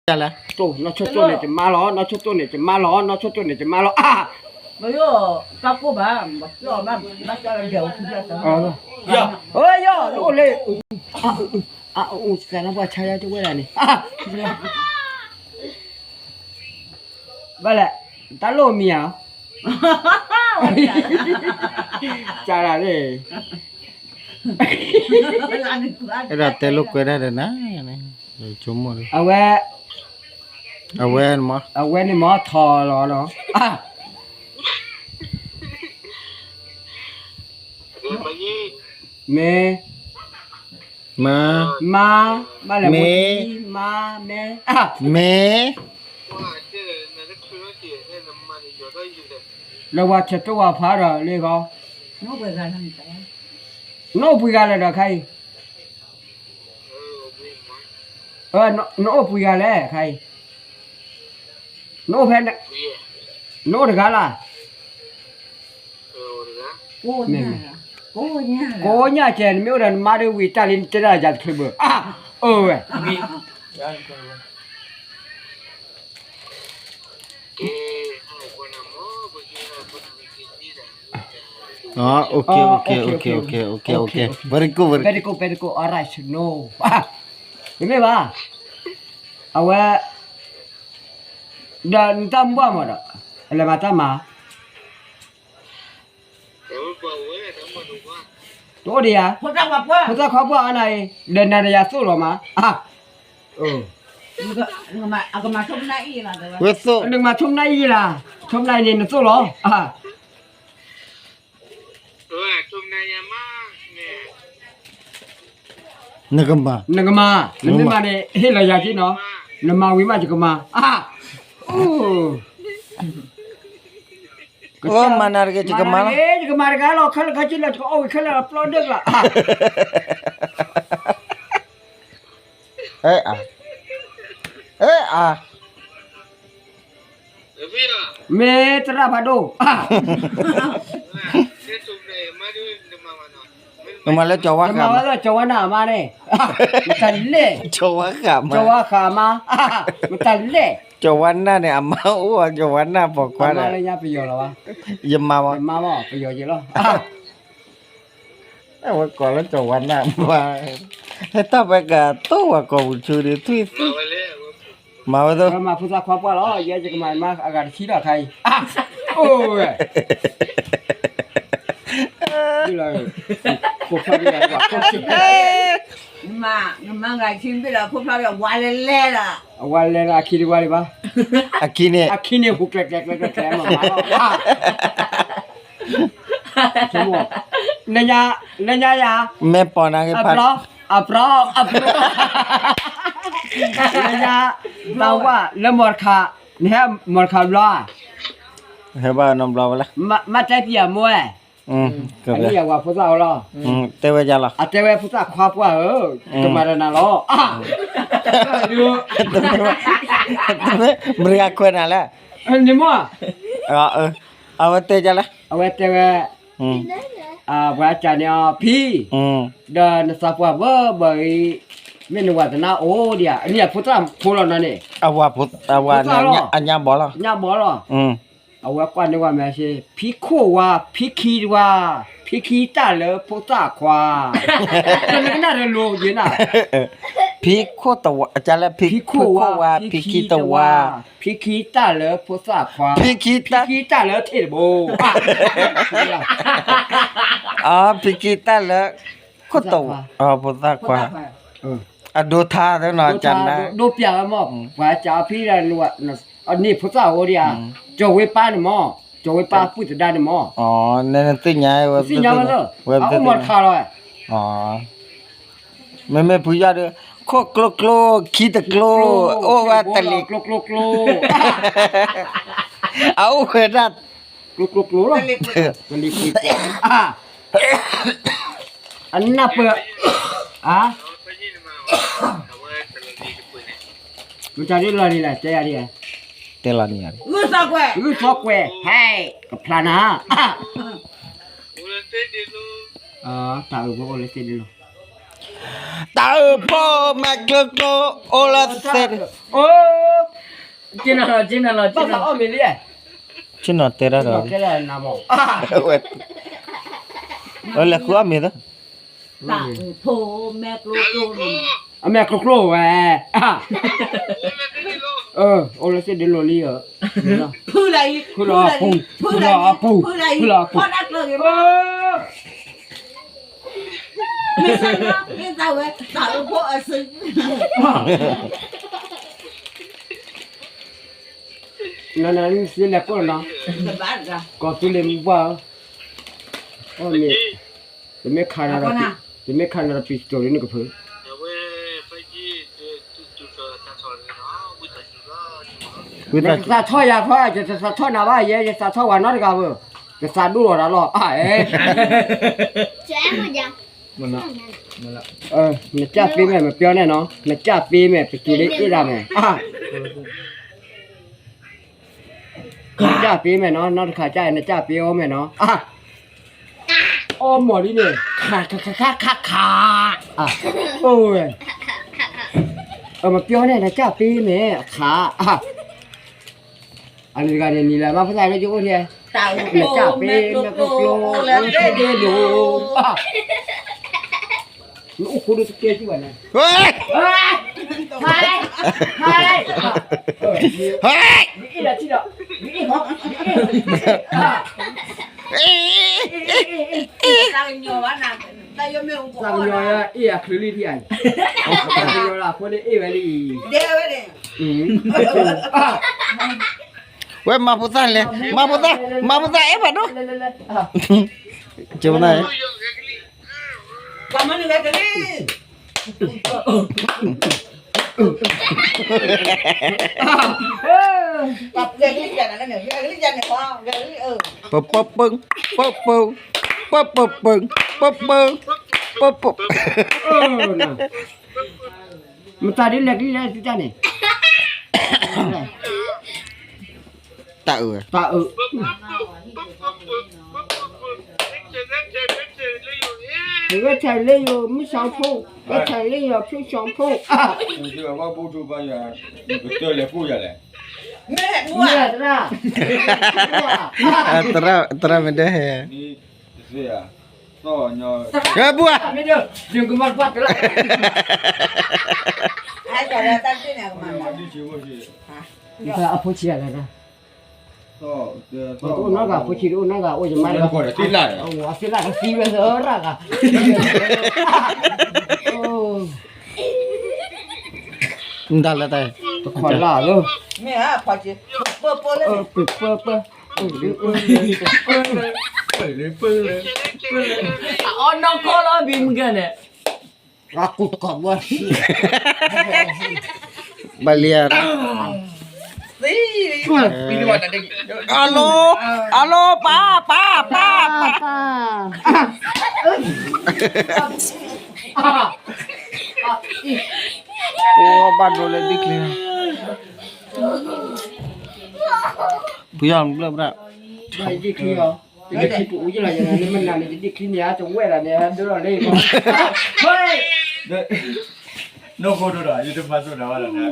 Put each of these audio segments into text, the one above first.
လဲၣ်, နီၢ်ဆိၣ်တိၢ်န့ၣ် ယမါလီၤ, နီၢ်ဆိၣ်တိၢ်န့ၣ် ယမါလီၤ, နီၢ်ဆိၣ်တိၢ်န့ၣ် ယမါလီၤ, အါ, မယိၣ်, တၢ်ကိၢ်ဘၣ်, ဘၣ်ကၠီလၢဒဲးအိၣ်ဖုဒၣ်တၢ်, အၢ, ယိၣ်, အိၣ်လၢ, အအိၣ်စကၤလၢပှၤဆါယါတဝဲဒၣ်န့ၣ်, ဘၣ်လဲၣ်, တၢ်လိၣ်မံၤဧါ, ကၢ်ဒၣ်န့ၣ် အဲၣ်ဒိးတဲလိာ်ကွဲတၢ်ဒီးနၤ, အဝဲ, အဝဲ, အဝဲန့ၣ်မ့ၢ်ထီၣ်လီၤနီၤ, မ့ၢ်, မါ, မါ, ဘၣ်လဲၣ်, မ့ၢ်, မါ, မ့ၢ်, မ့ၢ်, လၢဝဲဆၢတိၢ်ဝဲဖးဒီးလၢဂီၢ်, နအိၣ်ပှဲၤဂၤလဲၣ်ဒီးခါအံၤ, နအိၣ်ပှဲၤဂၤလဲၣ်, နအိၣ်ပှဲၤဂၤလဲၣ်ခါအံၤ, နအိၣ်ဖဲ, နအိၣ်တဂၤလၢ်, ကိးညၣ်ကဲ နမ့ၢ်အိၣ်ဒီးနမါဒီးဝံၤတၢ်လံ နတဲဒၣ်ယၤတချုးဘၣ်, အၢဝဲ very good, very good, very good, all right, no, တမ့ၢ်ဘၣ်, အဝဲ, ဒီးနတၢ်မုၢ်ဘၣ်မးဒီး, အလဲၤမၤတၢ်မၤ တအိၣ်ဒံးဧါ, ဖိသၣ်ခွါပှၢ်အနၤအံၤ, ဒီးနၤဒီးယၤသိၣ်လီၤမး, ဝဲသိၣ်, နကမၤဆိကမိၣ်နၤအံၤလီၤ, ဆိကမိၣ်နၤအံၤန့ၣ် နသိၣ်လီၤ, နကမၤ, နကမၤ, နမ့ၢ်မၤန့ၣ် ဟ့ၣ်လီၤယၤက့နီၤ, နမၤဝံၤမးယကမၤ, အိၣ်, မၤနၤတဂ့ၤ ယကမၤလီၤ, ယကမၤတဂၤလီၤ, ခဲလၢာ်ခဲဆ့လီၤ ယကအီၣ်ဝံၤခဲလၢာ်လီၤ ပျီဒၢကလး, အဲအါ, အဲအါ, မ့ၢ်သရၣ်ဖးဒိၣ်, နမၤလၢကၠီၤဝါဃးမါ, ကၠီၤဝါနၢ်အမါန့ၣ်, မတၤလဲၣ်, ကၠီၤဝါဃးမါ, ကၠီၤဝါဃးမါ, မတၤလဲၣ်, ကၠီၤဝါနၢ်န့ၣ် အမါအိၣ်အီၤ ကၠီၤဝါနၢ်ပိာ်ခွါဒီး, ယမါမး, ယမါမး ပယီၤက့ၤလီၤ အဝဲကိးလၢကၠီၤဝါနၢ်မါ, ဟဲတၢ်ဝဲကတိၢ်ဝဲကိာ်ပူၤဆူဒီး ထွံၣ်သ့, မၤဝဲသိး, မၤဖိသၣ်ခွါပှၢ်လီၤ, ယဲယကမၤမါအဂၤတဆံဒီးခါအံၤ, အိၣ်ဝဲ, ခိၣ်ဖျီၣ်ဒ်, မၤဂၤဆံဘ့ၣ်လီၤ ခိၣ်ဖျီၣ်ဒ် ဝါလဲလဲလီၤ, အဝါလဲလီၤ အခံတဝါဒံးဘၣ်, အခံန့ၣ်, အခံန့ၣ် ဟူးကျဲကျဲကျဲကျဲကျဲမၤမၤလီၤ လၢညါ, လၢညါယၤ, မ့ၢ်ပိာ်နၤဂ့ၤဖး, အပြီ, အပြီ, အပြီ, လၢညါ, တၢ်ဝၣ်လၢမီၢ်တခါ, နဟဲမီၢ်တခါဘျီဧါ, ဟဲဘၣ်နီတဘျီဝဲလဲၣ်, မ့ၢ်တဲပျးမိၢ်ဝဲ, အဝၤဖိသၣ်အီၤလီၤ, တဲဝဲယၤလီၤ, အတဲဝဲဖိသၣ်ခွါပှၢ်ဧၢ, ကမၤဒီးနၤလီၤ, မ့ၢ်ဂၤခွဲးနၤလဲၣ်, န့ၣ်မ့ၢ်, အဝဲတဲယၤလဲၣ်, အဝဲတဲဝဲ, ပှၤကးန့ၢ်အီၤဖံ, ဒီးနသးပှၢ်ဘၢဘၢအံၤ, မ့ၢ်နဝၤတနါအိၣ်ဒံးဧါ, အန့ၣ်အဖိသၣ်ဖိလီၤနီၤန့ၣ်, အဝၤ, အဝၤ, ညၣ်ဘီလီၤ, ညၣ်ဘီလီၤ, အဝဲကွၢ်န့ၢ်ဝဲမ့ၢ်စ့ၢ်, ဖံခိၣ်ဝါ, ဖံခံတဝါ, ဖံခံတၢ်လၢဖိသၣ်ခွါ, နကနၣ်ဒီးလိၤက့ၤနၤ, ဖံခိၣ်တဝါ, ဖံခိၣ်ဝါ, ဖံခံတဝါ, ဖံခံတၢ်လၢဖိသၣ်ခွါ, ဖံခံတၢ်လၢထံၣ်တဘိ, ဖံခံတၢ်လၢ, ခိၣ်တဝါ, ဖိသၣ်ခွါ, အဒိထါသနီၤ, ဒိပျးဝဲမ့ၢ်, ပှၤကးအီၤဖံဒီး, န့ၣ်ဖိသၣ်အိၣ်ဒံးဧါ, ကၠီၤဝ့ပၢ်န့ၣ်မ့ၢ်, ကၠီၤဝ့ပၢ်ပုၢ်သဒါန့ၣ်မ့ၢ်, နသ့ၣ်ညါ, သ့ၣ်ညါဝဲလၢ, အအိၣ်မီၢ်တခါလီၤ, မ့မ့ၢ်ဖုယီၢ်ဒီး, ခိၣ်ကျိကျိ, ခံတကျိ, အိၣ်ဝဲတလ့ၤ, ကျိကျိကျိ, အအိၣ်ဝဲဒၣ်, ကျိကျိကျိလီၤ, တလ့ၤကွံာ်, အနၢ်ပၢၢ်, အါ, မတၤဒ်လီၤန့ၣ်လဲၣ်, တဲယၤဒ်, တဲလီၤန့ၣ်, ဂုၢ်သီကွဲး, ဂုၢ်သီကွဲး, ဟဲ, ကဖျါနၤ, တၢ်အုၣ်ဖိအိၣ်လၢသ့ၣ်ဒ့လိၤ တၢ်အုၣ်ဖိမဲာ်ကျိကျိ အိၣ်လၢသဲး, အိၣ်, က့နၤလီၤ က့နၤလီၤ ဘၣ်သးအီၣ်မ့ၤလံ, ဆ့ၣ်နီၤတဲတၢ်ဒီး, ဝဲ, လဲၤဃုအီၣ်မ့ၤသၢ, တၢ်အုၣ်ဖိမဲာ်ကျိကျိ, အမဲာ်ကျိကျိဝဲ, အိၣ်လၢသ့ၣ်ဒ့လိၤလံ, ဖုလၢအံၤ, ဖုလၢအံၤ, ဖုလၢအံၤ, ဖုလၢအံၤ, ဖုလၢအံၤ, ဖုလၢအံၤ, မ့ၢ်စ့ၢ်နီၤ မ့ၢ်သးဝဲ တၢ်အုၣ်ဖိအစု, နနစ့လဲၤကိၣ်နီၤ, ကီၢ်သူလ့ၤမူပှၢ်ဧၢ, တမ့ၢ်ခးနၤ, တမ့ၢ်ခးနၤဒီး ပံစတိၤလၢနကဖု, နကသးထီၣ်ယၤခီ, ယတသးထီၣ်နၤဘၣ်ယဲ, ယသးထီၣ်ဝဲနီတဂၤဘၣ်, ယသးဒိၣ်လီၤတၢ်လီၤ, အဲ နကၢ်သ့မဲာ် မပြောနဲ့နော်, နကၢ်သ့မဲာ် ပတုၤလၢအ့ၣ်ဒၣ်မဲာ်, နကၢ်သ့မဲာ်နော်, နီတခါကၢ် နကၢ်သ့အီၤမဲာ်နော်, အီၣ်မီၢ်လံန့ၣ်, ခါခါခါခါခါ, အိၣ်ဝဲ, မပြောနဲ့ နကၢ်သ့မဲာ် အခါ, အန့ၣ်တဂၤန့ၣ် နံၤလၢမၤဖိသၣ်လၢယအိၣ်ထဲ, နကၢ်သ့မဲာ်ကျိကျိ, လၢသ့ၣ်ဒ့လိၤ, နအိၣ်ဃိဒီးတကဲစံးဘၣ်န့ၣ်, ဟဲ, ဟဲ, ဟဲ, နအ့ၣ်ဒီးထံဒီး, နအ့ၣ်, သးကညီၤအ့ၣ်အချုးလံထံဧါ, သးကညီၤလၢအဃိန့ၣ်အ့ၣ်ဝဲလံအံၤ, ဝဲမၤဖိသၣ်လဲၣ်, မၤဖိသၣ်, မၤဖိသၣ်အဲၣ်ဖးဒိၣ်, ကၠိနၤ, ပပပ, ပပ, ပပပ, ပပ, ပပ, ပပ, မတၤဒ်လဲၣ်ကလံၢ်လဲၣ်သုတၢ်န့ၣ်, တၢ်အုၣ်, တၢ်အုၣ်, ဝဲထဲးလၢယိာ် မုၢ်စီၤဖိ, ဝဲထဲးလၢယိာ် ဖုစီၤဖိ, သရၣ်, သရၣ်မ့ၢ်ဒၢဟဲ, ဘုရား, အဖိဆံးအဂၤဒၣ်, အိၣ်နီၢ်ဂၤဖိဆံး အိၣ်နီၢ်ဂၤအိၣ်ယမါ, သ့လၢကသံဝဲသရၣ်ဂၤ, မတၤလဲၣ်တၢ်, တခီလၢ်လၢ, မ့ၢ်, ပပပ, အီၣ်နီၢ်ကီၢ်လီၤဘံမုၢ်ကဲန့ၣ်, ဘၣ်လံဧါ, အလိ, အလိ, ပၢ်, ပၢ်, ပၢ်, ပၢ်, အိၣ်ဘၣ်ဒိလၢဒ့ၣ်ချံ, ဖုယီၢ်ဘျၢၣ်ဘျၢၣ်, ဒ့ၣ်ချံပူၤအိၣ်ယလီၤယၤန့ၣ် မ့ၢ်နၤန့ၣ် ယဒ့ၣ်ချံန့ၣ် တဝဲၢ်လီၤန့ၣ် ဒိလီၤလံ, ဟဲ, နီၢ်ခိဒိဒီး ယတမၤစိၤနၤဘၣ်လီၤန့ၣ်,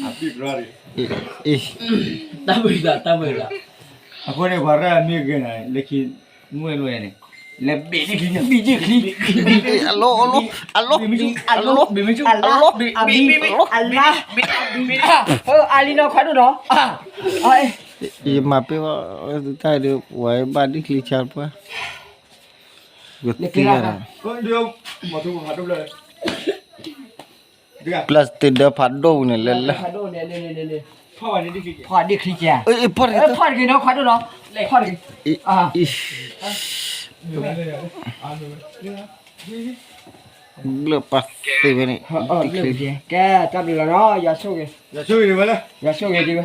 အဘံၣ်ကြၢးန့ၣ်, တၢ်ဘၣ်သး တၢ်ဘၣ်သး, အဃိန့ၣ် ပှၤရဲၣ်မ့ၢ်ဂ့ၤန့ၣ် လၢခံ မုၢ်လွဲန့ၣ် လဲၤဘ့ၣ်ဒ့ၣ်ချံန့ၣ် ဘ့ၣ်ဒ့ၣ်ချံ, အလိ, အလိ, အလိ, အလိ, အလိ, အလါ, အဘံၣ်, အလါ, အလါ, အလံနီၢ်ခွါဒိၣ်နီၤ, ယမၤပ့ၢ်ဝဲတၢ်ဒုး ဝဲဘၣ်ဒ့ၣ်ချံဆါတပှၢ်, ကသံၣ်ရၣ်, ပျၢ်စတ့ဒၢဖးဒိၣ်န့ၣ် လဲၤလၢ ဖီၣ်ဒ့ၣ်ချံ, ဖီၣ်တဂ့ၤနီၢ်ခွါဒိၣ်နီၤ, ဖီၣ်တဂ့ၤ, ဘျၢၣ်ပာ်သ့ဝဲန့ၣ်, ကဲတၢ်ဘျုးလီၤနီၤ, ယွၤဆိၣ်ဂ့ၤ, ယွၤဆိၣ်ဂ့ၤဝဲလၢ, ယွၤဆိၣ်ဂ့ၤဒံးဝဲ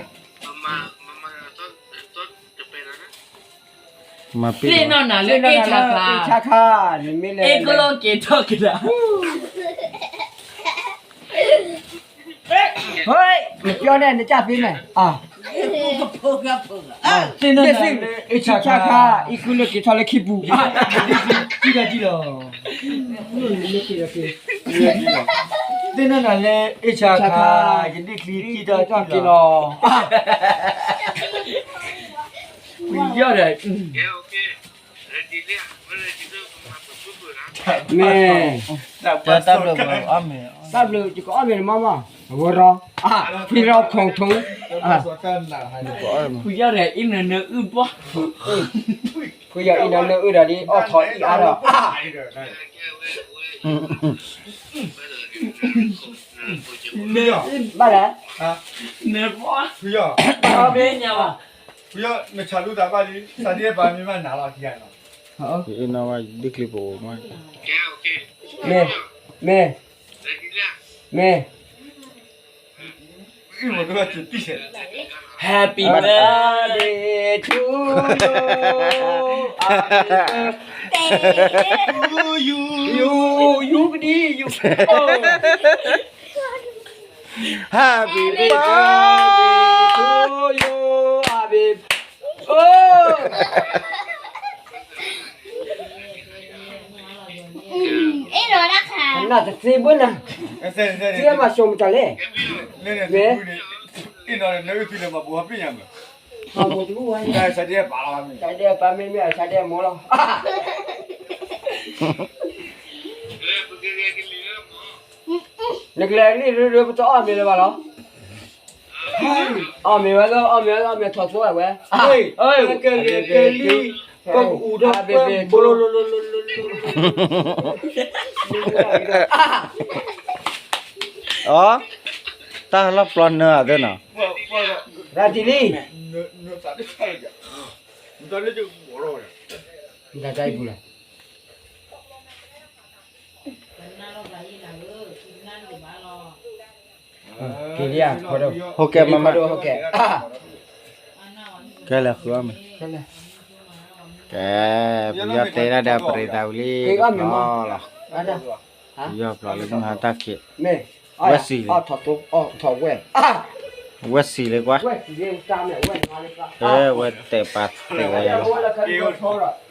မၤပ့ၢ်နီၢ်နၤလၢအ့ၣ်ဆါခါ, အ့ၣ်ကလိက့ၤထီၣ်က့ၤဒီး, ဟဲ, မပြောနဲ့ နကြပေးမယ်, အ သ့ၣ်နီၣ်နၤလၢ အ့ၣ်ဆၣ်ခါ အံၤဃုလၢက့ၤထီၣ်လၢခံပူၤ, ကံၣ်ထီၣ်ကံၣ်လီၤ, သ့ၣ်နီၣ်နၤလၢ အ့ၣ်ဆၣ်ခါ ယဒ့ၣ်ချံကံၣ်ထီၣ်ကံၣ်လီၤ, ဝံၤယီၢ်ဒီး မ့ၢ် တၢ်ဘျုးအီၣ်မ့ၤ တၢ်ဘျုး ယကအီၣ်မ့ၤနမါမး အဝဲရီ ဖံရီခိၣ်ထူ ဖုယီၢ်ဒီးအံၤနနၢအုၣ်ဘီ ဖုယီၢ်အံၤနနၢအုၣ်ဒီးဒ်အီၣ်ထီၣ်အံၣ်အါဒီး ဘၣ်လဲၣ် နဘီ ဘီဘ့ညါဘၣ် ဖုယီၢ် နဆးလူသးဘၣ်လံ စးဒံးပာ်မ့ၢ်မးနၤလီၤခံဂၤနီၤ, အ့ၣ်နီၣ်ဝဲဒ်ချံပအိၣ်မး, မ့ၢ် မ့ၢ် မ့ၢ် Happy birthday to you, happy birthday to you, you, you ကဒံ you, Happy birthday to you, happy, oh. အ့ၣ်နီၤတၢ်ခါ နတသ့ဘၣ်နၤ, သ့မၤစိမတၤလဲၣ်, မ့ၢ် အ့ၣ်နီၤနအုၣ်သံလၢမၤဘူဟီပ့ၣ်ညါမး, မၤဘူတဘူဝဲ, စးဒဲပာ်လီၤ, စးဒဲပာ်မ့ၢ်မ့ၢ်စးဒဲမိၢ်လီၤ. နကလဲၤလံ ပတအီၣ်မ့ၤလၢၤဘၣ်လီၤ. အီၣ်မ့ၤဝဲလၢ အီၣ်မ့ၤဝဲလၢ အီၣ်မ့ၤထီၣ်သိဝဲ, ကလံၤ ပကအူဒီး ဘိလိလိလိလိလိလိ အီ, တၢ်လီၢ်ပျီနၢအသ့နီၤ, ရၤတံၢ်လံ, တၢ်တၢ်အံၤပူၤလီၤ. က့ၤလံဧါ, ဟိကဲမးမး, ကဲလဲၤဃုအီၣ်မ့ၤ, ကဲ, ပယီၤတဲဒၣ်ဒီးပရံးသးဝံၤလံ, ပယီၤပျီလၢမုၢ်ဟါတၢ်ခံး, ဝဲစံးလံ, ဝဲစံးလံကွၢ်, ဝဲတဲပာ်သ့ဝဲယၤလီၤ.